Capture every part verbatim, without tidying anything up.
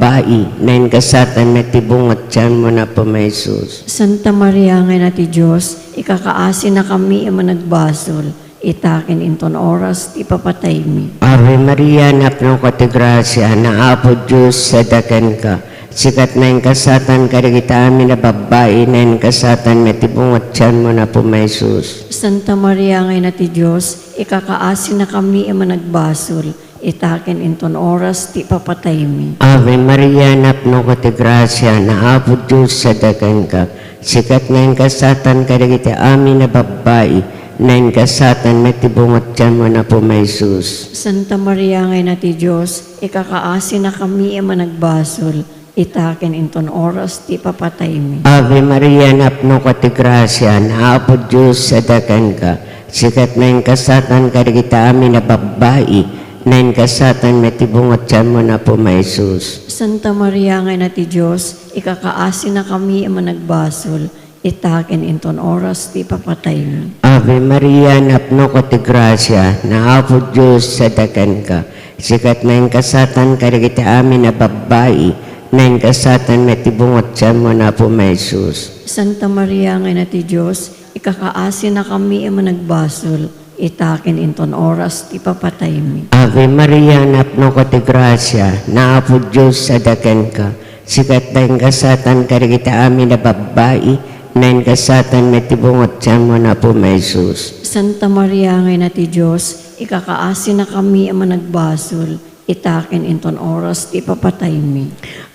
bai, naingasatan met ti bunga ti tianmo, Apo mi Jesus. Santa Maria nga Ina ti Dios, ikakaasinakami a managbasol, ita ken inton oras ti ipapataymi. Ave Maria, napnoka ti grasia, ni Apo Dios sida kenka. Sika ti naingasatan kadagiti amin a babbai, naingasatan met ti bunga ti tianmo, Apo mi Jesus. Santa Maria nga Ina ti Dios, ikakaasinakami a managbasol, ita ken inton oras ti ipapataymi. Ave Maria, napnoka ti grasia, ni Apo Dios sida kenka. Sika ti naingasatan kadagiti amin a babbai, naingasatan met ti bunga ti tianmo, Apo mi Jesus. Santa Maria nga Ina ti Dios, ikakaasinakami a managbasol, ita ken inton oras ti ipapataymi. Ave Maria, napnoka ti grasia, ni Apo Dios sida kenka. Sika ti naingasatan kadagiti amin a babbai, naingasatan met ti bunga ti tianmo, Apo mi Jesus. Santa Maria nga Ina ti Dios, ikakaasinakami a managbasol, ita ken inton oras ti ipapataymi. Ave Maria, napnoka ti grasia, ni Apo Dios sida kenka. Sika ti naingasatan kadagiti amin a babbai, naingasatan met ti bunga ti tianmo, Apo mi Jesus. Santa Maria nga Ina ti Dios, ikakaasinakami a managbasol, ita ken inton oras ti ipapataymi. Ave Maria, napnoka ti grasia, ni Apo Dios sida kenka. Sika ti naingasatan kadagiti amin a babbai, naingasatan met ti bunga ti tianmo, Apo mi Jesus. Santa Maria nga Ina ti Dios, ikakaasinakami a managbasol, ita ken inton oras ti ipapataymi.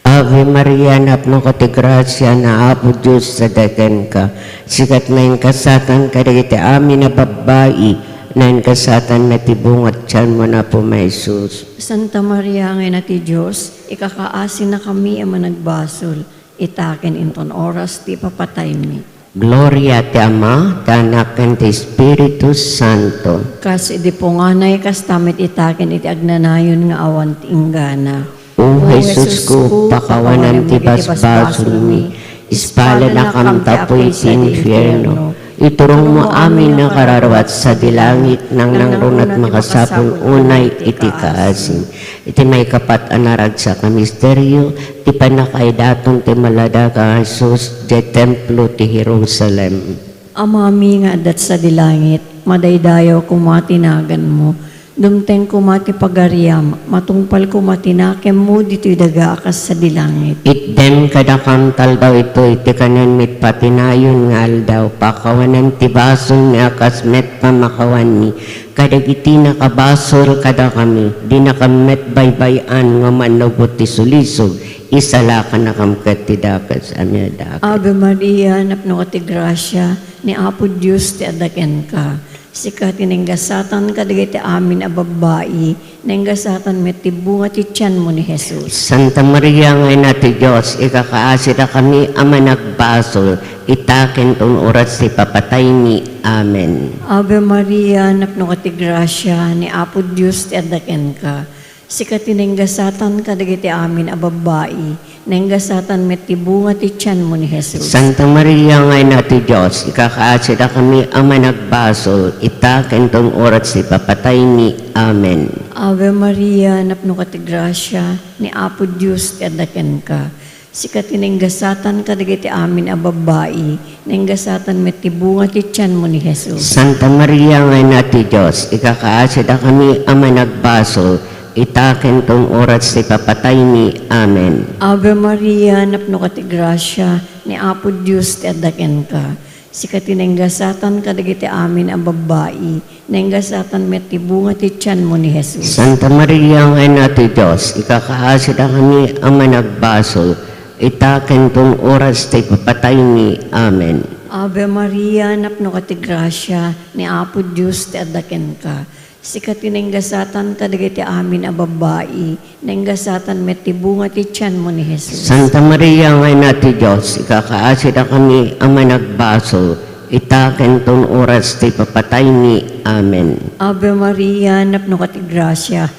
Ave Maria, napnoka ti grasia, ni Apo Dios sida kenka. Sika ti naingasatan kadagiti amin a babbai, naingasatan met ti bunga ti tianmo, Apo mi Jesus. Santa Maria nga Ina ti Dios, ikakaasinakami a managbasol, ita ken inton oras ti ipapataymi. Gloria ti Ama, ti Anak, ken ti Espiritu Santo. Kas idi punganay, kasta met ita ken iti agnanayon nga awan ti inggana. O Jesus ko, pakawanam ti basbasolmi, ispalanakam ta apuy ti infierno. Iturongmo amin a kararua ti sadi langit, nangnangruna ti makasapul unay iti kaasim. Iti maikapat a naragsak a misterio, ti pannakaidaton ti maladaga a Jesus idiay templo ti Jerusalem. Amami nga adda sadi langit, madaydayaw koma ti naganmo. Dumteng koma ti pagariam, matungpal koma ti nakemmo ditoy daga a kas sadi langit. Itdem kadakam taldaw itoy ti kanenmi iti patinayon nga aldaw, pakawanem ti basolmi a kas met pamakawanmi kadagiti nakabasol kadakami, dinakam met baybay-an nga mannugot ti sulisog, isalakanakam ket ti dakes a miadakes. Ave Maria, napnoka ti grasia, ni Apo Dios ti adda kenka. Sika ti naingasatan kadagiti amin a babbai, naingasatan met ti bunga ti tianmo ni Jesus. Santa Maria nga Ina ti Dios, ikakaasidakami a managbasol, ita ken ton oras ti papataymi. Amen. Ave Maria, napnoka ti grasia, ni Apo Dios ti adda kenka. Sika ti naingasatan kadagiti amin a babbai, naingasatan met ti bunga ti tianmo ni Jesus. Santa Maria nga Ina ti Dios, ikakaasidakami a managbasol, ita ken ton oras ti papataymi. Amen. Ave Maria, napnoka ti grasia, ni Apo Dios ti adda kenka. Sika ti naingasatan kadagiti amin a babbai, naingasatan met ti bunga ti tianmo ni Jesus. Santa Maria nga Ina ti Dios, ikakaasidakami a managbasol, ita ken ton oras ti papataymi. Amen. Ave Maria, napnoka ti grasia, ni Apo Dios ti adda kenka. Sika ti naingasatan kadagiti amin a babbai, naingasatan met ti bunga ti tianmo ni Jesus. Santa Maria nga Ina ti Dios, ikakaasidakami a managbasol, ita ken ton oras ti papataymi. Amen. Ave Maria, napnoka ti grasia, ni Apo Dios ti adda kenka. Sika ti naingasatan kadagiti amin a babbai, naingasatan met ti bunga ti tianmo ni Jesus. Santa Maria nga Ina ti Dios, ikakaasidakami a managbasol, ita ken ton oras ti papataymi. Amen. Ave Maria, napnoka ti grasia,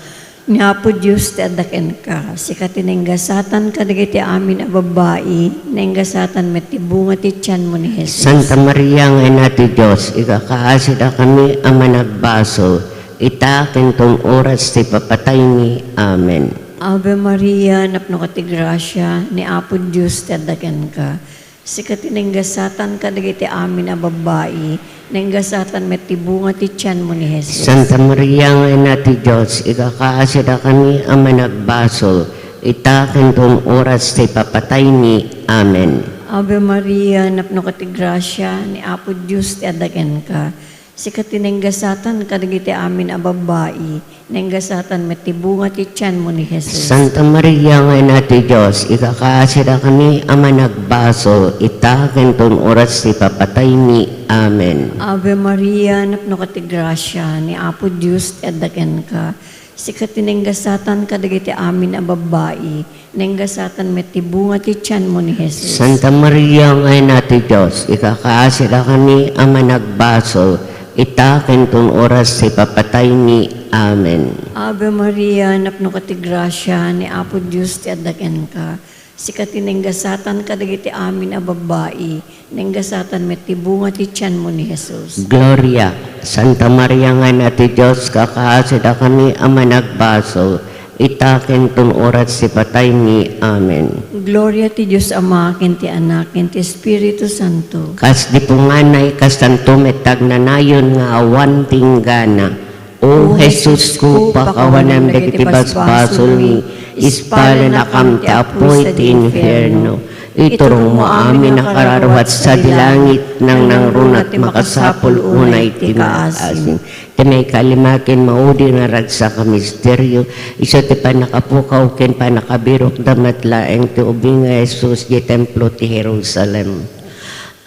ni Apo Dios ti adda kenka. Sika ti naingasatan kadagiti amin a babbai, naingasatan met ti bunga ti tianmo ni Jesus. Santa Maria nga Ina ti Dios, ikakaasidakami a managbasol, ita ken ton oras ti papataymi. Amen. Ave Maria, napnoka ti grasia, ni Apo Dios ti adda kenka. Sika ti nainggasatan kadagiti amin a babbai, nainggasatan met ti bunga ti tianmo ni Jesus. Santa Maria nga Ina ti Dios, ikakaasidakami a managbasol, ita ken ton oras ti papataymi. Amen. Ave Maria, napnoka ti grasia, ni Apo Dios ti adda kenka. Sika ti nainggasatan kadagiti amin a babbai, nainggasatan met ti bunga ti tianmo ni Jesus. Santa Maria nga Ina ti Dios, ikakaasidakami a managbasol, ita ken ton oras ti papataymi. Amen. Ave Maria, napnoka ti grasia, ni Apo Dios ti adda kenka. Sika ti nainggasatan kadagiti amin a babbai, nainggasatan met ti bunga ti tianmo ni Jesus. Santa Maria nga Ina ti Dios, ikakaasidakami a managbasol, ita ken ton oras ti papataymi. Amen. Ave Maria, napnoka ti grasia, ni Apo Dios ti adda kenka. Sika ti nainggasatan kadagiti amin a babbai, nainggasatan met ti bunga ti tianmo ni Jesus. Gloria, Santa Maria nga Ina ti Dios, kakaasidakami a managbasol, ita ken ton oras ti pataymi. Amen. Gloria ti Dios Ama, ken ti Anak, ken ti Espiritu Santo. Kas di punganay, kastanto met ti agnanayon nga awan ti inggana. O Jesusko, pakawanem dagiti basbasolmi, ispalenakam ti apuy ti infierno. Iturongmo amin a kararuat sadi langit, nangnangruna ti makasapul unay ti maasin. Ti maikalimakin maudi nga ragsak a misterio, isu ti pannakapukaw ken pannakabirokda met laeng ti ubing nga Jesus di templo ti Jerusalem.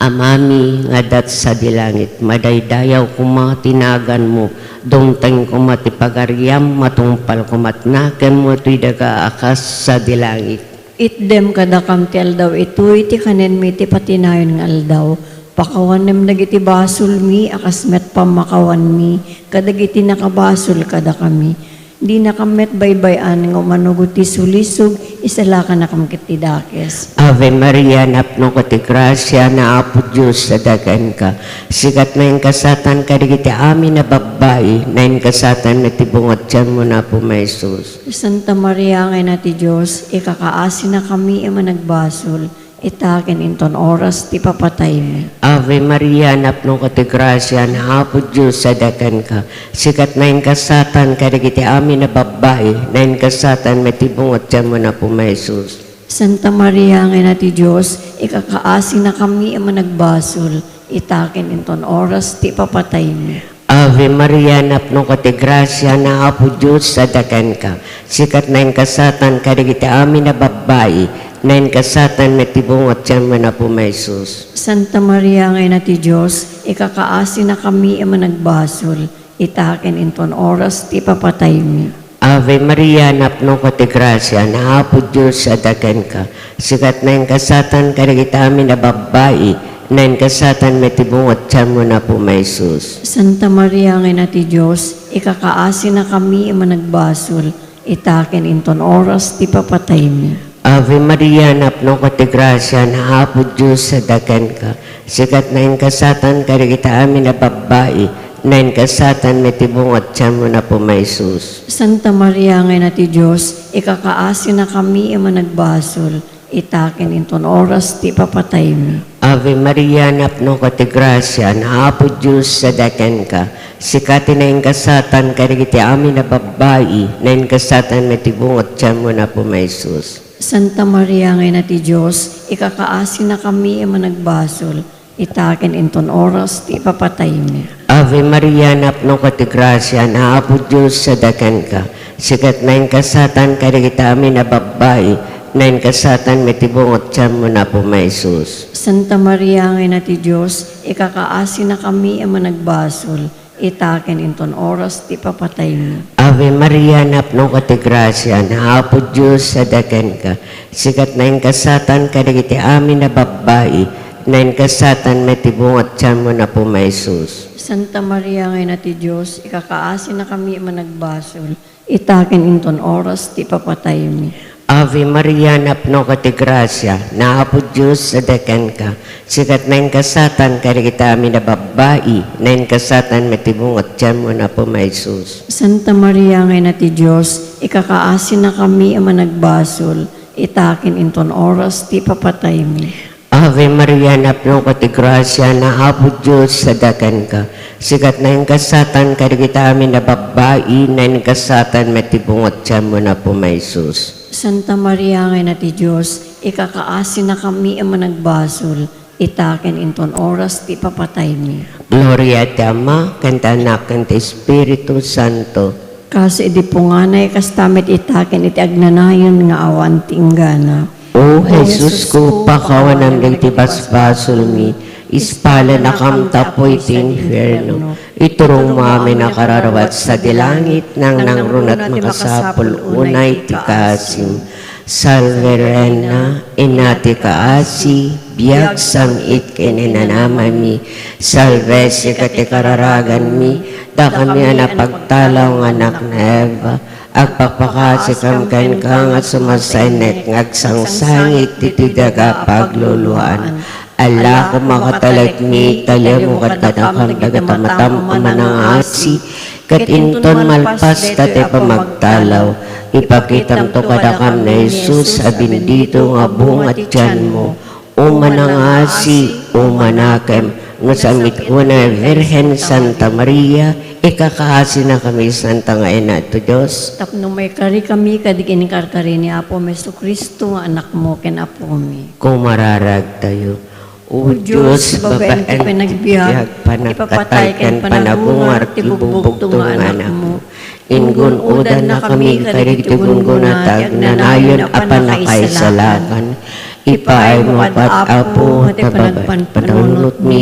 Amami nga adda sadi langit, madaydayaw koma ti naganmo, dumteng koma ti pagariam, matungpal koma ti nakemmo iti daga a kas sadi langit. Itdem kadakam ti aldaw itoy ti kanenmi ti patinayon nga aldaw. Pakawanem dagiti basolmi a kas met pammakawanmi kadagiti nakabasol kadakami. Dinakam met baybay-an nga umano ti sulisog, isalakanakam ket ti dakes. Ave Maria, napnoka ti grasia, ni Apo Dios adda kenka. Sika ti nainggasatan kadagiti amin a babbai, nainggasatan met ti bunga ti tianmo, ni Apo Jesus. Santa Maria nga Ina ti Dios, ikakaasinakami a managbasol, ita ken inton oras ti papataymi. Ave Maria, napnoka ti grasia, ni Apo Dios adda kenka. Sika ti nainggasatan kadagiti amin a babbai, nainggasatan met ti bunga ti tianmo, ni Apo Jesus. Santa Maria nga Ina ti Dios, ikakaasinakami a managbasol, ita ken inton oras ti papataymi. Ave Maria, napnoka ti grasia, ni Apo Dios adda kenka. Sika ti nainggasatan kadagiti amin a babbai, nainggasatan met ti bunga ti tianmo, ni Apo Jesus. Santa Maria nga Ina ti Dios, ikakaasinakami a managbasol, ita ken inton oras ti papataymi. Ave Maria, napnoka ti grasia, ni Apo Dios adda kenka. Sika ti nainggasatan kadagiti amin a babbai, nainggasatan met ti bunga ti tianmo, ni Apo Jesus. Santa Maria nga Ina ti Dios, ikakaasinakami a managbasol, ita ken inton oras ti papataymi. Ave Maria, napnoka ti grasia, ni Apo Dios adda kenka. Sika ti nainggasatan kadagiti amin a babbai, nainggasatan met ti bunga ti tianmo, ni Apo Jesus. Santa Maria nga Ina ti Dios, ikakaasinakami a managbasol, ita ken inton oras ti papataymi. Ave Maria, napnoka ti grasia, ni Apo Dios adda kenka. Sika ti nainggasatan kadagiti amin a babbai, nainggasatan met ti bunga ti tianmo, ni Apo Jesus. Santa Maria nga Ina ti Dios, ikakaasinakami a managbasol, ita ken inton oras ti ipapataymi. Ave Maria, napnoka ti grasia, ni Apo Dios adda kenka. Sika ti nainggasatan kadagiti amin a babbai, nainggasatan met ti bunga ti tianmo, ni Apo Jesus. Santa Maria nga Ina ti Dios, ikakaasinakami a managbasol, ita ken inton oras ti papataymi. Ave Maria, napnoka ti grasia, ni Apo Dios adda kenka. Sika ti nainggasatan kadagiti amin a babbai, nainggasatan met ti bunga ti tianmo, ni Apo Jesus. Santa Maria nga Ina ti Dios, ikakaasinakami a managbasol, ita ken inton oras ti papataymi. Ave Maria, napnoka ti grasia, ni Apo Dios adda kenka. Sika ti nainggasatan kadagiti amin a babbai, nainggasatan met ti bunga ti tianmo, ni Apo Jesus. Santa Maria nga Ina ti Dios, Ikakaasinakami a managbasol, ita ken inton oras ti ipapataymi. Ave Maria, napnoka ti grasia, ni Apo Dios sadakanka. Sika ti naingasatan kadagiti amin a babbai, naingasatan met ti bunga ti tianmo, Apo Jesus. Santa Maria nga Ina ti Dios, ikakaasinakami a managbasol, ita ken inton oras ti ipapataymi. Gloria ti Ama, ken ti Anak, ken ti Espiritu Santo. Kas idi punganay, kasta met ita ken iti agnanayon nga awan ti inggana. O Jesusko, pakawanam dagiti basbasolmi, ispalanakam ta apuy ti infierno. Iturongmo amin a kararua sadi langit, nangnangruna ti makasapul unay ti kaasim. Salve Reina, Ina ti kaasi, biag, sam-it ken inanamami. Salve, sika ti kararaganmi, dakami a napagtalaw nga anak ni Eva. Agpakpakasikam kenka nga sumasayaat nga agsangsangit iti daga a pagluluaan. Ala, kumakatalikmi, talimo kadakam dagiti matam a manangasi, ket inton malpas daytoy a pamagtalaw, ipakitamto kadakam ni Jesus a bendito nga bunga ti tianmo. O manangasi, o manakem, no sam-it unay Birhen Santa Maria, ikakaasinakami, Santa nga Ina ti Dios. Tapno maikarikami kadagiti inkarkari ni Apomi Jesu-Cristo nga Anakmo ken Apomi. Kumararagtayo. O Dios, babaen ti panagbiag, ipapatay ken panagungar ti bugbugtong nga Anakmo. Ingun-odannakami kadagiti gungguna ti agnanayon a pannakaisalakan. Ipaaymo kad, Apo, ti panagpanpanunotmi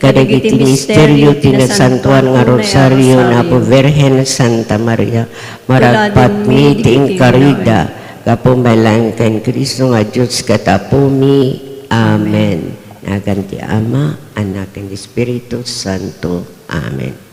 kadagiti misterio ti Nasantoan nga Rosario ni Apo Birhen Santa Maria. Maragpatmi ti inkarida, gapu met laeng ken Cristo nga Dios ket Apomi. Amen. Nagan ti Ama, Anak, ken Espiritu Santo. Amen.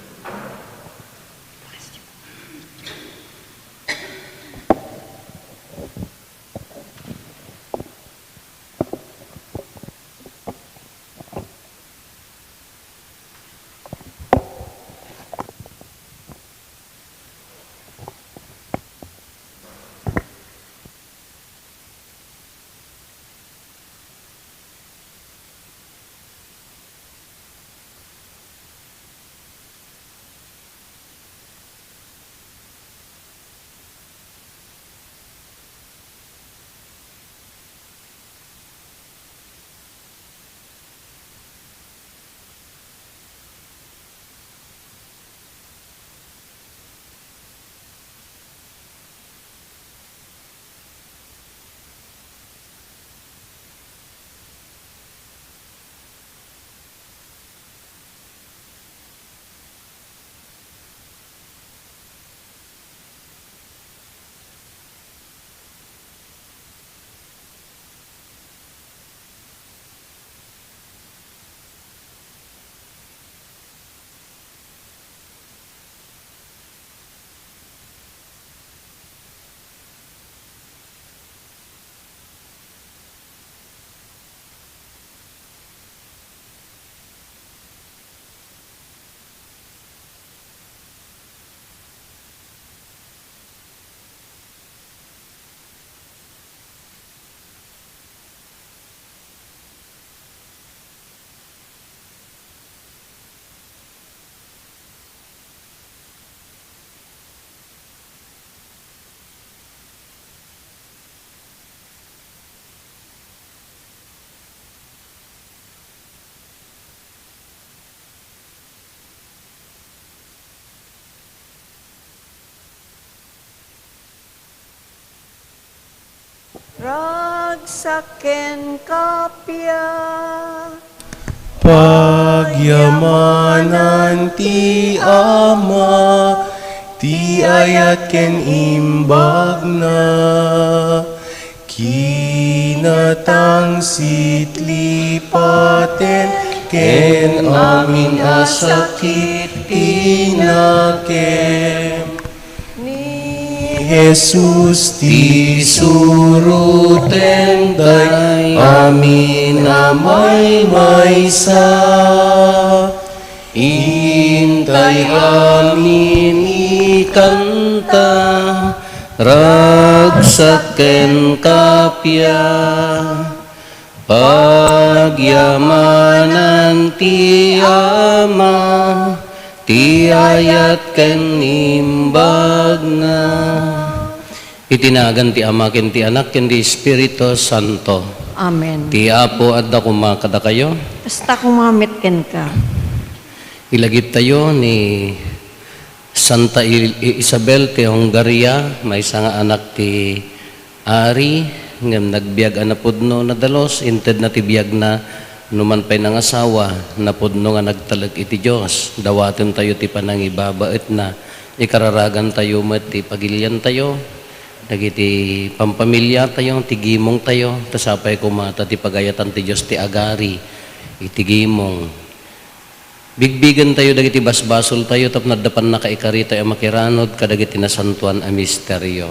Ragsak kenka, Pia. Pagyamanan ti Ama, ti ayat ken imbagna, kinatangsit lipaten ken amin a sakit, pinakem. Ni Jesus ti suroten tay amin a maymaysa. Intay amin ikanta, Ragsak kenka pia, pagyamanan ti Ama, ti ayat ken imbagna. Iti nagan ti Ama, ken ti Anak, ken ti Espiritu Santo. Amen. Ti Apo adda koma kadakayo. Kasta koma met kenka. Ilagiptayo ni Santa I-, I-, Isabel ti Hunggaria, maysa nga anak ti ari, ngem nagbiag a napudno, nadalus, intedna ti biagna, numan pay nangasawa, napudno nga nagtalek iti Dios. Dawatentayo ti panangibabaetna, ikararagantayo met ti pagiliantayo, dagiti pampamiliatayo, ti gimongtayo, ta sapay koma ta ti pagayatan ti Dios ti agari iti gimong. Bigbigentayo dagiti basbasoltayo tapno adda pannakaikaritayo a makiranod kadagiti nasantoan a misterio.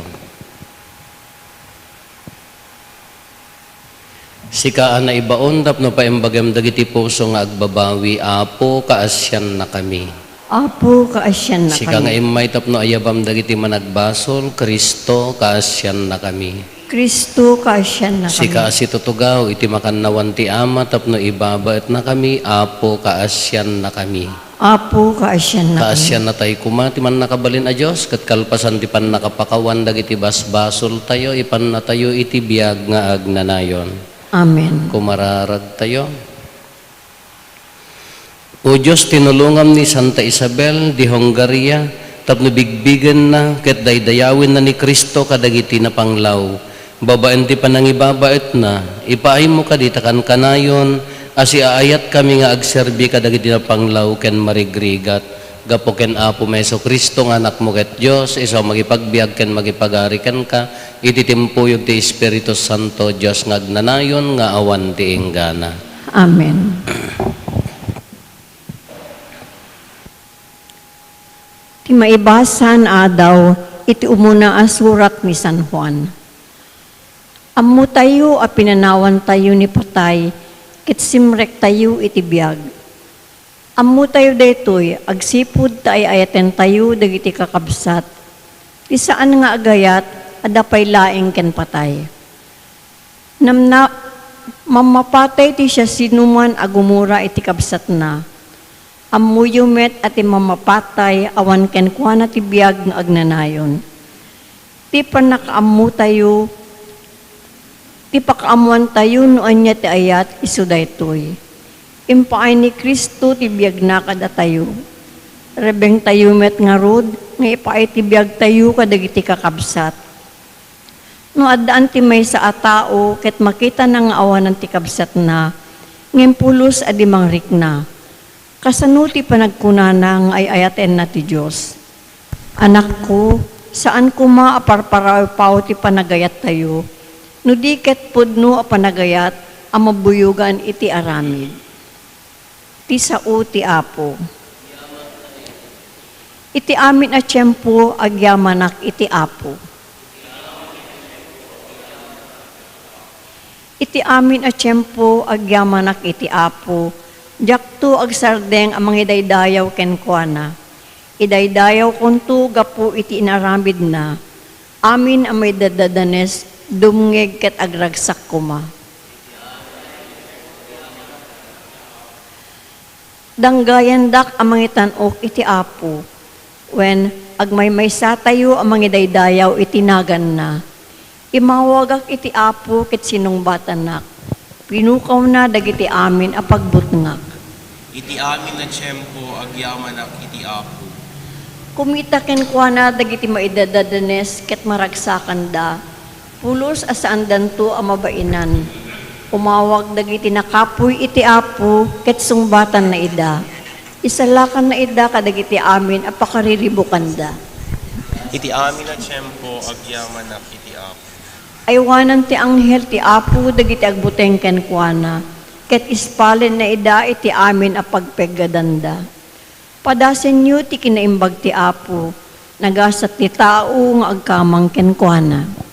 Sika a naibaon tapno paimbagem dagiti puso nga agbabawi, Apo, kaasiannakami. Apo, kaasiannakami. Sika nga immay tapno ayabam dagiti managbasol, Cristo, kaasiannakami. Cristo, kaasiannakami. Sika a situtugaw iti makannawan ti Ama tapno ibabaetnakami, Apo, kaasiannakami. Apo, kaasiannakami. Kaasiannatay koma ti Mannakabalin a Dios, ket kalpasan ti pannakapakawan dagiti basbasoltayo, ipannatayo iti biag nga agnanayon. Amen. Kumararagtayo. O Dios, tinulongam ni Santa Isabel de Hunggaria tapno bigbigenna ket daydayawenna ni Cristo kadagiti napanglaw. Babaen ti panangibabaetna, ipaaymo kadi ta kankanayon a siaayatkami nga agserbi kadagiti napanglaw ken marigrigat. Gapu ken Apomi Jesu-Cristo nga Anakmo ket Dios, isu a mangipagbiag ken mangipagari kenka iti timpuyog ti Espiritu Santo, Dios nga agnanayon nga awan ti inggana. Amen. Ti maibasaan a adaw iti umuna a surat ni San Juan. Ammotayo a pinanawantayo ni patay ket simrektayo iti biag. Ammotayo daytoy agsipud ta ay-ayatentayo dagiti kakabsat. Ti saan nga agayat, adda pay laeng ken patay. Namna-, mammapatay ti siasinoman a gumura iti kabsatna. Ammoyo met a ti mammapatay awan kenkuana ti biag nga agnanayon. Ti pannakaammotayo, ti pakaammoantayo no ania ti ayat, isu daytoy: impaay ni Cristo ti biagna kadatayo. Rebengtayo met ngarud nga ipaay ti biagtayo kadagiti kakabsat. No addaan ti maysa a tao ket makitana nga awanan ti kabsatna, ngem pulos a di mangrikna, kasano ti panagkunana nga ay-ayatenna ti Dios? Anakko, saan koma a parparapaw ti panagayattayo, no di ket pudno a panagayat a mabuyogan iti aramid. Ti sao ti Apo. Iti amin a tiempo, agyamanak iti Apo. Iti amin a tiempo, agyamanak iti Apo, diakto agsardeng a mangidaydayaw kenkuana. Idaydayawkonto gapu iti inaramidna. Amin a maidaddadanes, dumngeg ket agragsak koma. Danggayandak a mangitan-ok iti Apo, wen agmaymaysatayo a mangidaydayaw iti naganna. Imawagak iti Apo ket sinungbatanak. Pinukawna dagiti amin a pagbutngak. Iti amin a tiempo, agyamanak iti Apo. Kumita kenkuana dagiti maidaddadanes ket maragsakanda, pulos a saandanto a mabainan. Umawag dagiti nakapuy iti Apo ket sungbatanna ida. Isalakanna ida kadagiti amin a pakariribukanda. Iti amin a tiempo, agyamanak iti Apo. Aywanan ti anghel ti Apo dagiti agbuteng kenkuana, ket ispalenna ida iti amin a pagpeggadanda. Padasenyo ti kinaimbag ti Apo, nagasat ti tao nga agkamang kenkuana.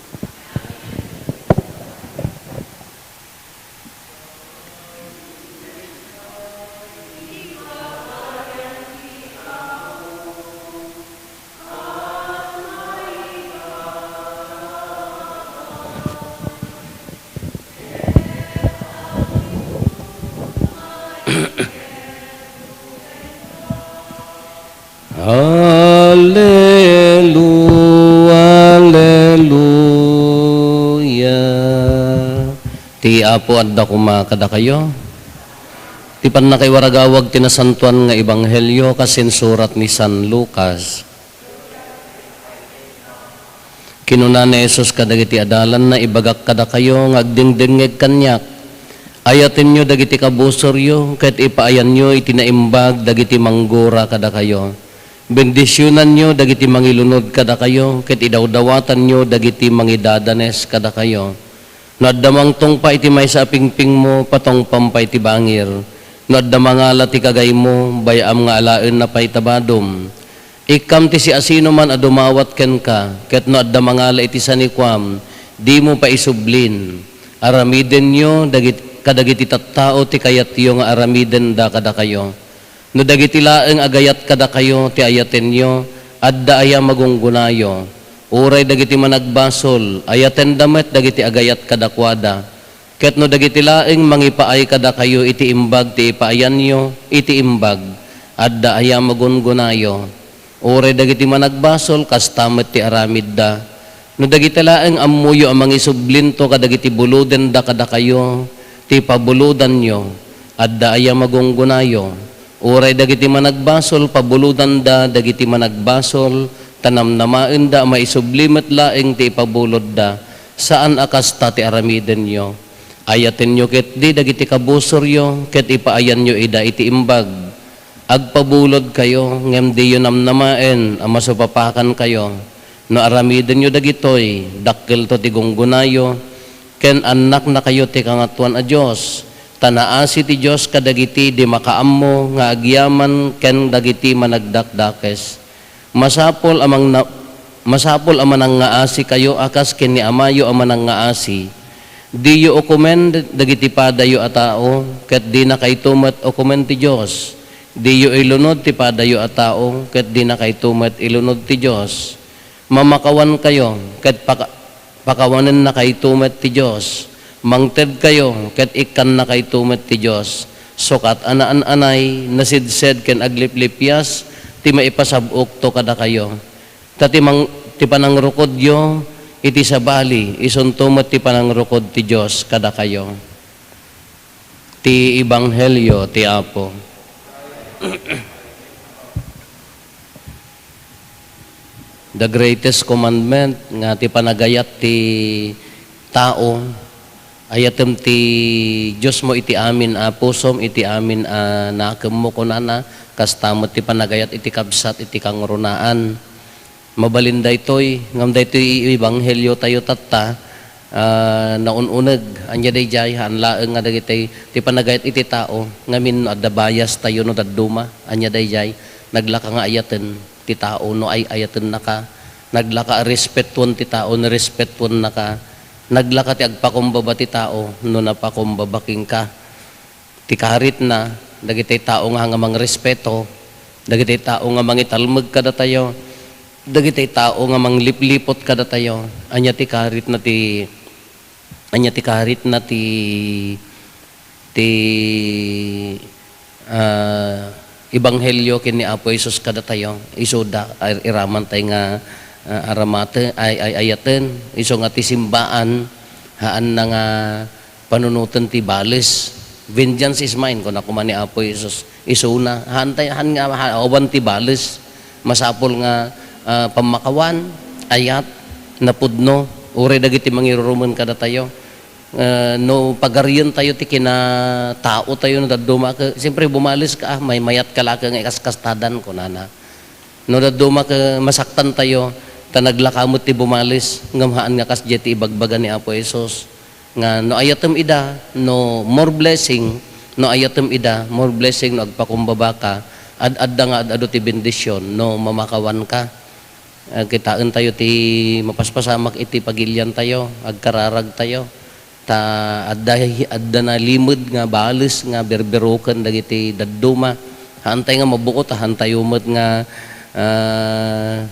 Ti Apo adda koma kadakayo. Ti pannakaiwaragawag ti nasantoan nga ebanghelio kas insurat ni San Lucas. Kinuna ni Jesus kadagiti adalanna, "Ibagak kadakayo nga agdingdingngeg kaniak. Ayatenyo dagiti kabusoryo ket ipaayanyo iti naimbag dagiti manggura kadakayo. Bendisionanyo dagiti mangilunod kadakayo ket idawdawatanyo dagiti mangidadanes kadakayo. No adda mangtungpa iti maysa a pingpingmo, patungpam pay ti bangir. No adda mangala ti kagaymo, bay-am nga alaenna pay ta badom. Ikkam ti siasinoman a dumawat kenka, ket no adda mangala iti sanikuam, dimo pay isublin. Aramidenyo dagit-, kadagiti tattao ti kayatyo nga aramidenda kadakayo. No dagiti laeng agayat kadakayo ti ayatenyo, adda aya magunggonayo? Uray dagiti managbasol, ayatenda met dagiti agayat kadakuada. Ket no dagiti laeng mangipaay kadakayo iti imbag ti ipaayanyo iti imbag, adda aya magunggonayo? Uray dagiti managbasol, kasta met ti aramidda. No dagiti laeng ammoyo a mangisublinto kadagiti bulodenda kadakayo, ti pabulodanyo, adda aya magunggonayo? Uray dagiti managbasol, pabulodanda dagiti managbasol, ta namnamaenda a maisubli met laeng ti ipabulodda. Saan a kasta ti aramidenyo. Ayatenyo ketdi dagiti kabusoryo, ket ipaayanyo ida iti imbag. Agpabulodkayo, ngem diyo namnamaen a masupapakankayo. No aramidenyo dagitoy, dakkelto ti gunggonayo, ken annaknakayo ti Kangatoan a Dios, ta naasi ti Dios kadagiti di makaammo nga agyaman ken dagiti managdakdakes. Masapul a mangna-, masapul a manangngaasikayo a kas ken ni Amayo a manangngaasi. Diyo ukomen dagiti padayo a tao, ket dinakayto met ukomen ti Dios. Diyo ilunod ti padayo a tao, ket dinakayto met ilunod ti Dios. Mamakawankayo, ket paka-, pakawanennakayto met ti Dios. Mangtedkayo, ket ikkannakayto met ti Dios. Sukat a naan-anay, nasidsed ken agliplipias ti maipasab-okto kadakayo. Ta ti mang-, ti panangrukodyo iti sabali, isunto met ti panangrukod ti Dios kadakayo. Ti Ebanghelio ti Apo. The greatest commandment nga ti panagayat ti tao, ayatem ti Diosmo iti amin a pusom, iti amin a nakemmo, kunana, kasta met ti panagayat iti kabsat iti kangrunaan. Mabalin daytoy, ngem daytoy ebanghelio tayo tatta, ah, naun-uneg. Ania dayjay, haan laeng nga dagiti ti panagayat iti tao, ngamin no adda bias tayo no dadduma, ania dayjay, naglaka nga ayaten ti tao no ay-ayatennaka, naglaka a respetuan ti tao no respetuannaka, naglaka ti agpakumbaba ti tao no napakumbaba kenka. Ti karitna, dagiti tao nga, nga mangrespeto, dagiti tao nga mangitalmeg kadatayo, dagiti tao nga manglipliput kadatayo, ania ti karitna ti, ania ti karitna ti, ti, ah, ebanghelio ken ni Apo Jesus kadatayo? Isuda, ir-, iramantay nga, ah, aramate-, ay, ay, ayaten, isu nga ti simbaan, haanna nga panunoten ti bales. "Vengeance is mine," kuna koma ni Apo Jesus. Isuna, haantay, haan nga, ha-, awan ti bales. Masapul nga, ah, pammakawan, ayat, napudno, uray dagiti mangirurumen kadatayo. Ah, no pagarientayo ti kinataotayo no dadduma ka, siyempre, bumaleska, ah, maymayat ka la ka nga ikaskastadan, kunana. No dadduma ka, masaktantayo, ta naglaka met ti bumales, ngem haan nga kasdiay ti ibagbaga ni Apo Jesus, nga no ayatem ida, no more blessing, no ayatem ida, more blessing no agpakumbabaka, ad-adda nga ad-adu ti bendision no mamakawanka. Ah, kitaentayo ti mapaspasamak iti pagiliantayo, agkararagtayo. Ta adda, adda nalimed nga bales nga berberoken dagiti dadduma. Haantay nga mabuot, haantayo met nga, ah,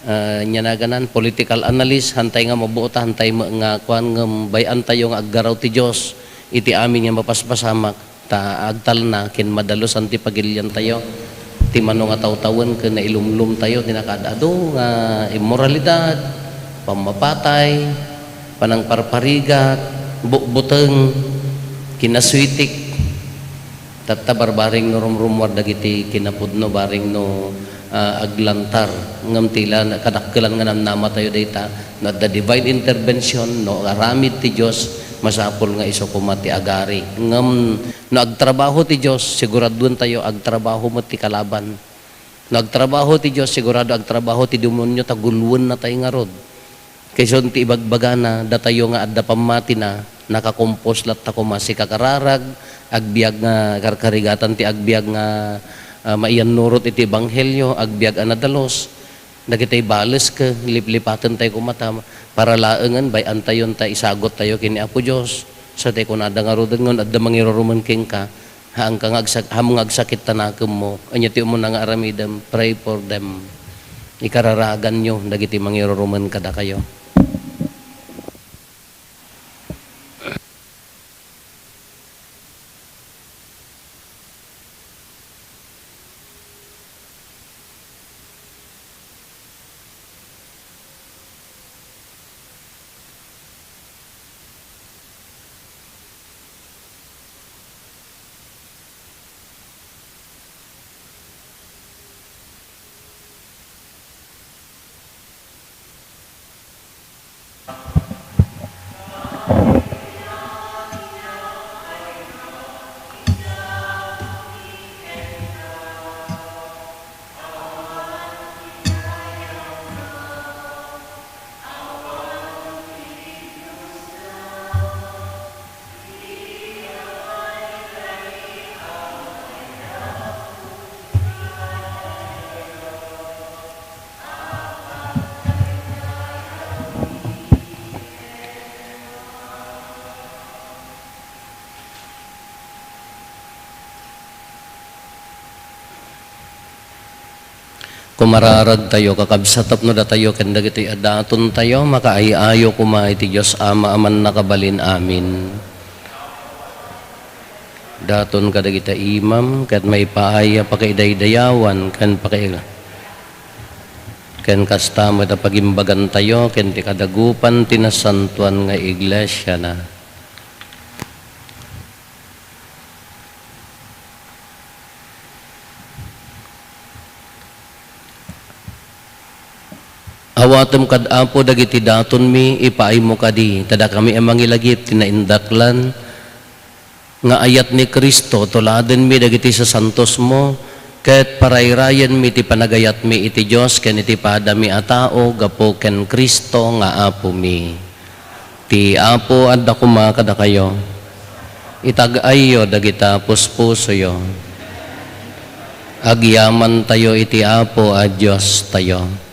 ah, nia naganan, political analyst, haantay nga mabuot, haantay met nga kuan, ngem bay-antayo nga aggaraw ti Dios iti amin nga mapaspasamak. Ta agtalna ken madalusan ti pagiliantayo. Ti mano nga tawtawen ken nailumlomtayo ti nakaad-adu nga immoralidad, pammapatay, panangparparigat, Bukbuteng, kinasuitik, tatta barbareng no rumrumuar dagiti kinapudno, bareng no, ah, aglantar. Ngem ti la-, kadakkelan nga namnamatayo dayta, no adda divine intervention, no aramid ti Dios, masapul nga isu koma ti agari. Ngem no agtrabaho ti Dios, siguraduentayo agtrabaho met ti kalaban. No agtrabaho ti Dios, sigurado agtrabaho ti demonio ta gulwennatay ngarud. Kayson ti ibagbagana, datayo nga adda pammatina, nakakompos latta koma ti kakararag, agbiag nga karkarigatan ti agbiag nga, ah, maiyannurot iti ebanghelio, agbiag a nadalus. Dagitay bales ket liplipatentayo koma ta para laengen bay-antayon ta isaguttayo ken ni Apo Dios. Sa tay kunada ngaruden nga adda mangirurumen kenka, Haanka nga agsak-, ham nga agsakit ta nakemmo. Ania ti umuna nga aramidem? Pray for them. Ikararaganyo dagiti mangirurumen kadakayo. Kumararagtayo, kakabsat, tapno datayo ken dagitoy a datontayo, makaay-ayo koma iti Dios Ama a Mannakabalin. Amin. Daton kadagita imam, ket maipaay a pakaidaydayawan, ken pakaila-, ken kasta met a pagimbagantayo, ken ti kadagupan ti nasantoan nga iglesiana. Awatem kad Apo dagiti datonmi, ipaaymo kadi, ta dakami a mangilagip ti naindaklan nga ayat ni Cristo, tuladenmi dagiti sasantosmo, ket parayrayenmi ti panagayatmi iti Dios ken iti padami a tao gapu ken Cristo nga Apomi. Ti Apo adda koma kadakayo. Itag-ayyo dagita puspusoyo. Agyamantayo iti Apo a Diostayo.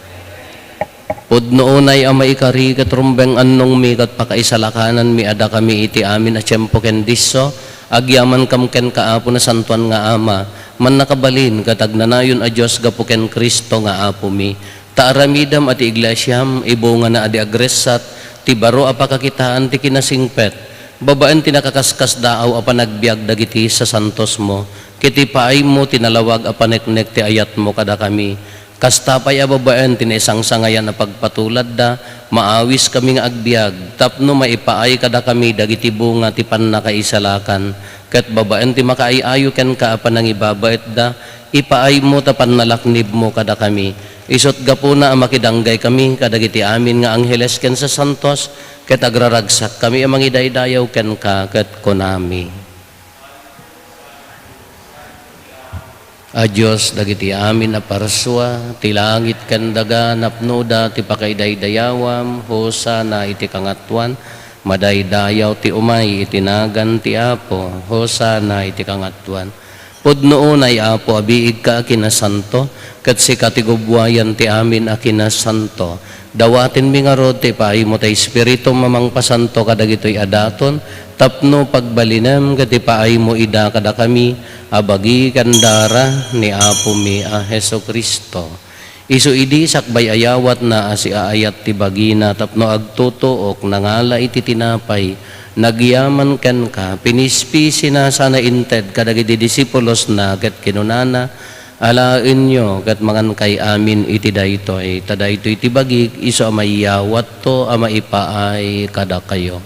Pudno unay a maikari ket rumbeng annongmi ket pakaisalakananmi a dakami iti amin a tiempo ken disso, agyamankam kenka, Apo, nasantoan nga Ama, mannakabalin ket agnanayon a Dios gapu ken Cristo nga Apomi. Ta aramidem a ti iglesiam, ibungana a di agressat ti baro a pakakitaan ti kinasingpet, babaen ti nakaskasdaaw a panagbiag dagiti sasantosmo, ket ipaaymo ti nalawag a paneknek ti ayatmo kadakami. Kasta pay a babaen ti naisangsangayan a pagpatuladda, maawiskami nga agbiag tapno maipaay kadakami dagiti bunga ti pannakaisalakan, ket babaen ti makaay-ayo kenka a panangibabaetda, ipaaymo ta pannalaknibmo kadakami. Isut' gapuna a makidanggay kami kadagiti amin nga angheles ken sasantos, ket agraragsak kami a mangidaydayaw kenka, ket kunami: A Dios dagiti amin a parsua, ti langit ken daga napnoda ti pakaidaydayawam. Hosana iti kangatoan. Madaydayaw ti umay iti nagan ti Apo. Hosana iti kangatoan. Pudno unay, Apo, a biigka a kinasanto, ket sika ti gubbuayan ti amin a kinasanto. Dawatenmi ngarud ti ipaaymo ti Espiritum a mangpasanto kadagitoy a daton, tapno pagbalinem ket ipaaymo ida kadakami a bagi ken dara ni Apomi a Jesu-Cristo. Isu idi sakbay a yawatna a siaayat ti bagina tapno agtutuok, nangala iti tinapay, nagyaman kenka, pinispisina sana inted kadagiti disipulosna, ket kinunana: Alaenyo ket mangankay amin iti daytoy, ta daytoy ti bagik isu a maiyawatto a maipaay kadakayo.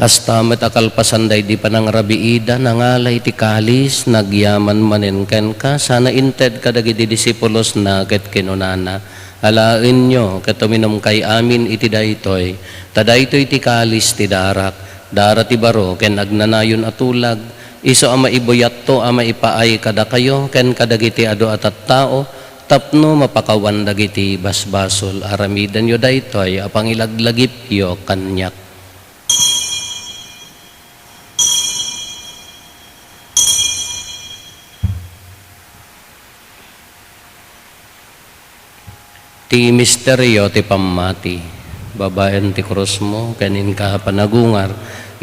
Kasta met a kalpasan daydi panangrabiida, nangala iti kalis, nagyaman manen kenka, sana inted kadagiti disipulosna ket kinunana, "Alaenyo ket uminumkay amin iti daytoy, ta daytoy ti kalis ti darak, dara ti baro ken agnanayon a tulag, isu a maibuyatto a maipaay kadakayo ken kadagiti adu a tattao, tapno mapakawan dagiti basbasol. Aramidenyo daytoy a pangilaglagipyo kaniak." Ti misterio ti pammati. Babaen ti krusmo ken inka a panagungar,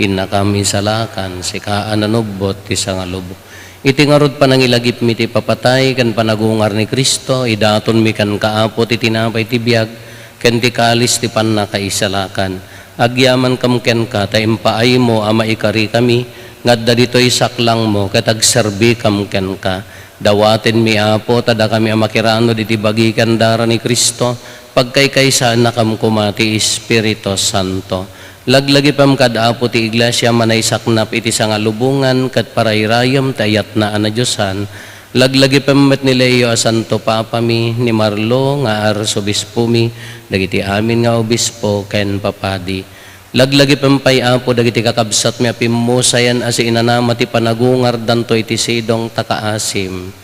innakam isalakan, sika a nanubbot ti sangalubong. Iti ngarud, panangilagipmi ti papatay ken panagungar ni Cristo, idatonmi kenka, Apo, ti tinapay ti biag ken ti kalis ti pannakaisalakan. Agyamankam kenka ta impaaymo a maikarikami nga adda ditoy saklangmo ket agserbikam kenka. Dawatenmi, Apo, ta dakami a makiranud iti bagi ken dara ni Cristo, pagkaykaysaennakam koma ti Espiritu Santo. Laglagipem kad, Apo, ti Iglesia a naisaknap iti sangalubongan ket parairayem ti ayatna a nadiosan. Laglagipem met ni Leo a Santo Papami, ni Marlo nga Arsobispomi, dagiti amin nga obispo ken papadi. Laglagipem pay, Apo, dagiti kakabsatmi a pimmusayan a siinanama ti panagungardanto iti sidong ta kaasim.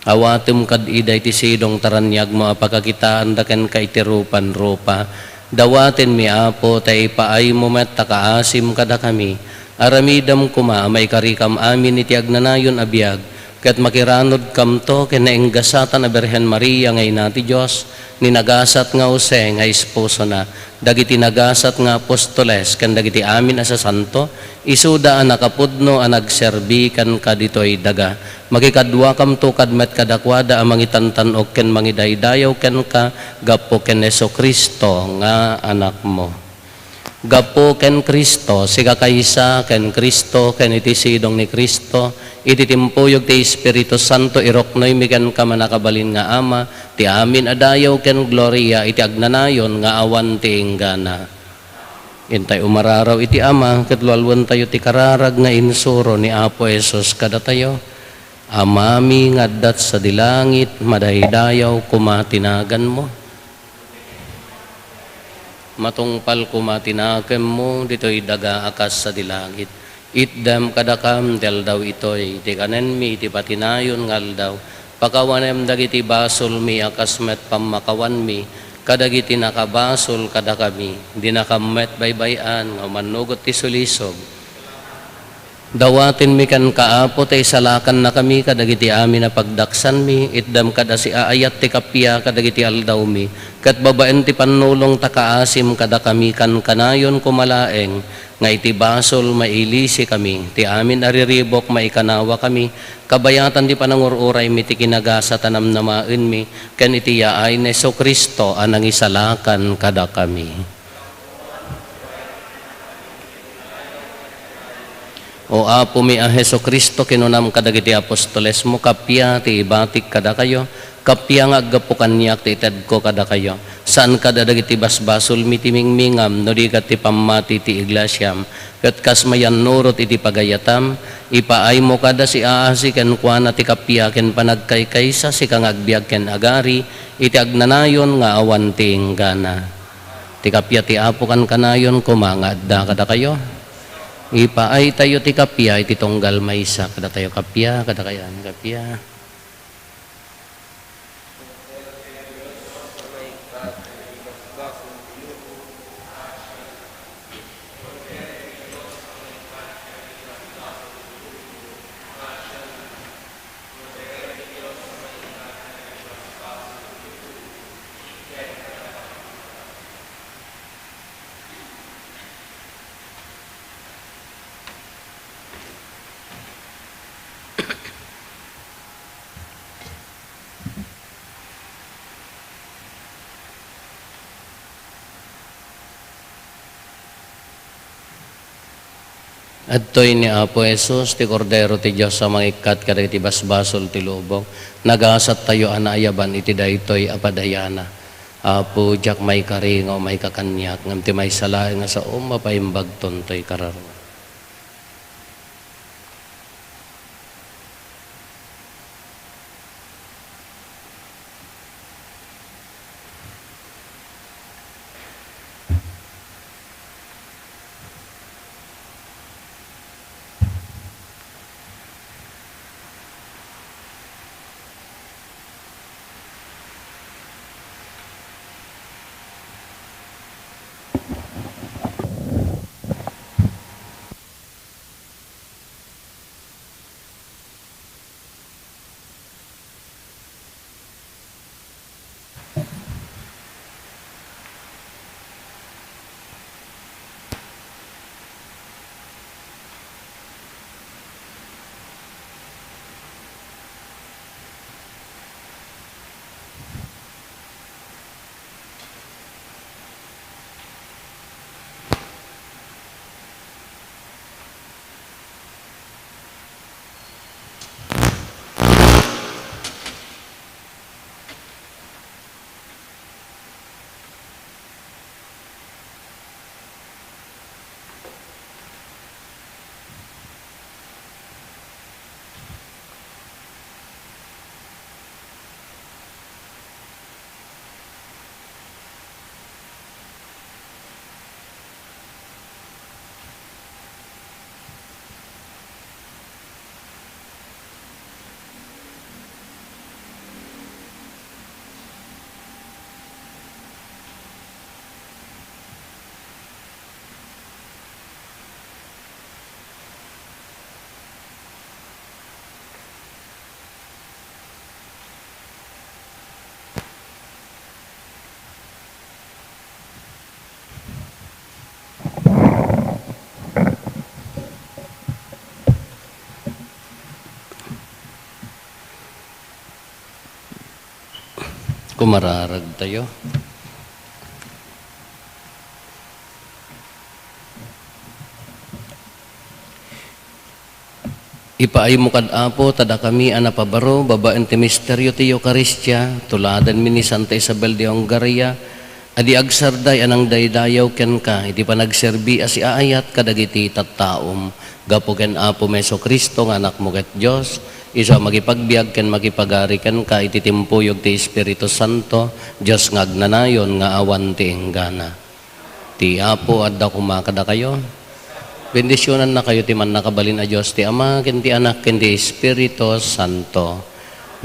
Awatem kad ida iti sidong ta raniagmo a pakakitaanda kenka iti rupan-rupa. Dawatenmi, Apo, ta ipaaymo met ta kaasim kadakami. Aramidem koma a maikarikam amin iti agnanayon a biag, ket makiranudkamto ken nainggasatan a Birhen Maria nga Ina ti Dios, ni nagasat nga Jose nga esposona, dagiti nagasat nga apostoles, ken dagiti amin a sasanto, isuda a nakapudno a nagserbi kenka ditoy daga. Makikaduakamto kad met kadakuada a mangitantan-ok ken mangidaydayaw kenka gapu ken Jesu-Cristo nga Anakmo. Gapu ken Cristo, sika kaysa ken Cristo, ken iti sidong ni Cristo, iti timpuyog ti Espiritu Santo, iruknoymi kenka, Mannakabalin nga Ama, ti amin a dayaw ken gloria iti agnanayon nga awan ti inggana. Intay umararaw iti Ama, ket lualuentayo ti kararag nga insuro ni Apo Jesus kadatayo. Amami nga adda sadi langit, madaydayaw koma ti naganmo. Matungpal koma ti nakemmo ditoy daga a kas sadi langit. Itdem kadakam ti aldaw itoy ti kanenmi iti patinayon nga aldaw. Pakawanem dagiti basolmi a kas met pammakawanmi kadagiti nakabasol kadakami. Dinakam met baybay-an nga umannugot ti sulisog. Dawatenmi kenka, Apo, ta isalakannakami kadagiti amin a pagdaksanmi, itdem kad a siaayat ti kappia kadagiti aldawmi, ket babaen ti pannulong ta kaasim kadakami, kankanayon koma laeng nga iti basol mailisikami, ti amin a riribuk maikanawakami, kabayatan ti panangur-uraymi ti kinagasat a namnamaenmi, ken iti yaay ni Jesu-Cristo a nangisalakan kadakami. O Apomi a Jesu-Cristo, kinunam kadagiti apostolesmo, "Kappia ti ibatik kadakayo, kappia nga aggapu kaniak ti itedko kadakayo." Saan kad a dagiti basbasolmi ti mingmingam, no di ket ti pammati ti iglesiam. Ket kas mayannurot iti pagayatam, ipaaymo kad a siaasi kenkuana ti kappia ken panagkaykaysa, sika nga agbiag ken agari iti agnanayon nga awan ti inggana. Ti kappia ti Apo kankanayon koma nga adda kadakayo. Ipaaytayo ti kappia iti tunggal maysa. Kadatayo kappia, kadakayo kappia. Adtoy ni Apo Jesus, ti Kordero ti Dios a mangikkat kadagiti basbasol ti lubong. Nagasattayo a naayaban iti daytoy a padayana. Apo, diak maikari nga umayka kaniak, ngem ti maysa laeng a saom a paimbagton toy kararua. Kumararagtayo. Ipaaymo kad Apo, ta dakami a napabaro babaen ti misterio ti Eukaristia, tuladanmi ni Santa Isabel de Hungary, a di agsarday a nangdaydayaw kenka iti panagserbi a siaayat kadagiti tattaom. Gapu ken Apomi Jesu-Cristo nga Anakmo ket Dios, isu a makipagbiag ken makipagari kenka iti timpuyog ti Espiritu Santo, Dios nga agnanayon nga awan ti inggana. Ti Apo adda koma kadakayo. Bendisionannakayo ti Mannakabalin a Dios, ti Ama, ken ti Anak, ken ti Espiritu Santo.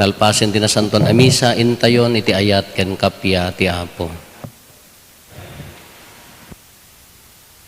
Nalpasen ti Nasantoan a Misa, intayon iti ayat ken kappia ti Apo.